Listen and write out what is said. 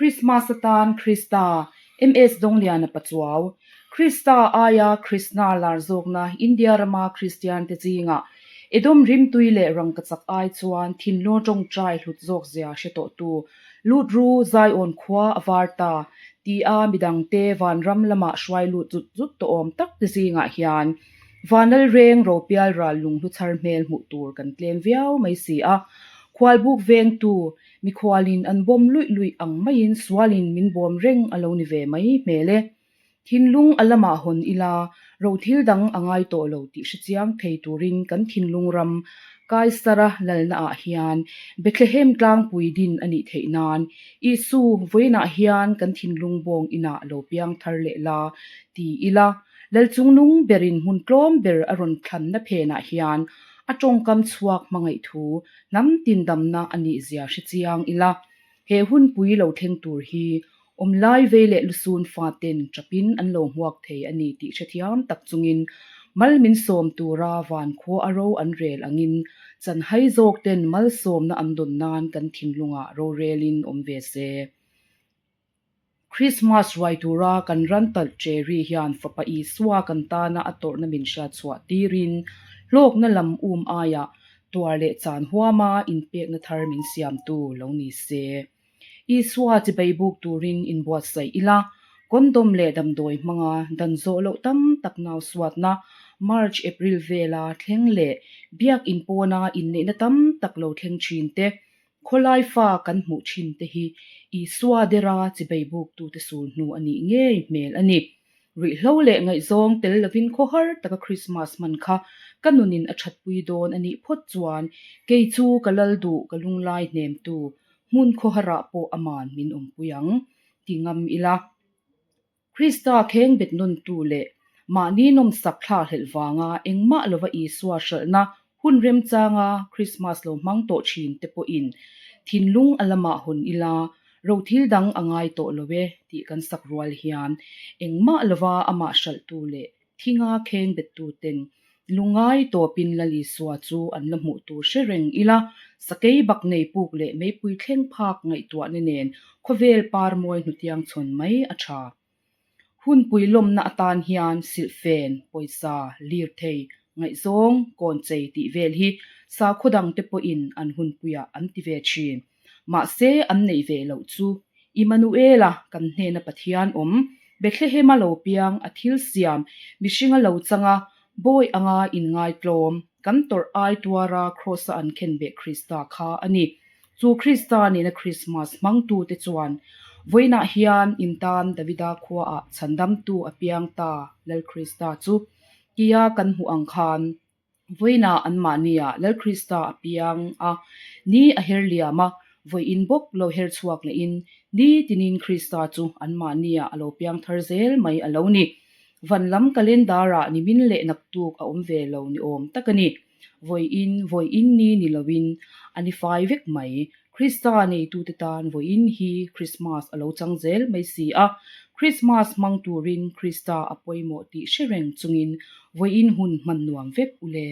Krismas atan Krista, MS Dawngliana Pachuau, Krista aia Krishna lar zawkna India rama Kristiante zingah Edom rimtui leh rangkachak ai chuan thinlung tawngtai hlut zawk zia hre tawhtu Lut ru Zion khua a var ta tia midangte vanram lamah hruai lut zut zut tawh awm tak te zingah hian Vanlal reng ropial ral lunghlu chhar hmel hmuh tur kan tlem viau mai si a. Khualbuk vengtu mikhualin an bawm luih luih ang maiin sualin min bawm reng a lo ni ve mai hmel e. Thinlung a lamah hawn ila, ro thil dang a ngai tawh lo tih hre chiang thei turin kan thinlung ram Kaisara lalnaah hian Bethlehem tlangpui din a nih theih nan Isu vawiinah hian kan thinlung bawng inah lo piang thar leh la ti ila, Lalchungnung berin hmun tlawm ber a rawn thlanna phenah hian a tawngkam chhuak hmangaih thu hnam tindamna a nih zia hre chiang ila, he hunpui lo thleng tur hi Awmlai vei leh lusun faten chapin an lo hmuak thei a ni tih hrethiam tak chungin mal min sawm tura van khua a ro an rel angin chanhai zawk ten malsawmna an dawn nan kan thinlungah rorelin awm ve se. Krismas ruai tura kan ran talh cherry hian Fapa Isua kan tana a tawrhna min hriatchhuah tirin hlawkna lam um aiah tuar leh chan huama inpekna thar min siamtu lo ni se. Isua chibai buk turin inbuatsaih ila, condom leh damdawi hmanga dan zawh loh tam tak nau suatna March, April vela thleng leh biak in pawna inneihna tam tak lo thleng thin te, khawlai fa kan hmuh thin te hi Isua dera chibai buktute sul hnu a nih ngei hmel a ni. Ruihhlo leh ngaihzawng tel lovin khawhar taka Krismas hman kha ka nunin a thatpui dawn a nih phawt chuan kei chu ka lal duh ka lunglai hnemtu hmun khawharah pawh aman min awmpui ang ti ngam ila. Krista kheng bet nawntu leh mahni nawmsak thla hlelh vanga engmah lova Isua hralhna hun remchanga Krismas lo hmang tawh thin te pawhin thinlung a lamah hawn ila ro thil dang a ngai tawh lo e tih kan sak rual hian engmah lova amah hralhtu leh thinga kheng bettu ten lungngai tawpin Lal Isua chu an la hmuh tur hre reng ila sakei bak nei puk leh meipui thleng phak ngaihtuahna nen khawvel par mawi hnutiang chhawn mai a tha. Hunpui lawmna atan hian silhfen, pawisa, lirthei, ngaihzawng, kawnchei tih vel hi sakhaw dangte pawhin an hunpuiah an ti ve thin. Mahse, an neih ve loh chu Immanuela kan hnena Pathian awm, Bethlehema lo piang, a thil siam, mihringa lo changa, bawi anga inngaitlawm, kan tawrh ai tuara Kraws-a an khenbeh Krista kha a ni. Chu Krista nena Krismas hmangtute chuan vawiinah hian in tan Davida khuaah chhandamtu a piang ta Lal Krista chu tia kan hmuh ang khan vawiinah anmahniah Lal Krista a piang a, ni a her liam a, vawiin bawk lo her chhuak lehin ni tinin Krista chu anmahniah a lo piang thar zel mai a lo ni. Van lam calendar-ah nimin leh naktuk a awm ve lo ni awm tak a ni. Vawiin, vawiin ni ni loin a ni fai vek mai. Krista neitute tan vawiin hi Krismas a lo chang zel mai si a. Krismas hmang turin Krista a pawimawh tih hre reng chungin vawiin hun hman nuam vek u le.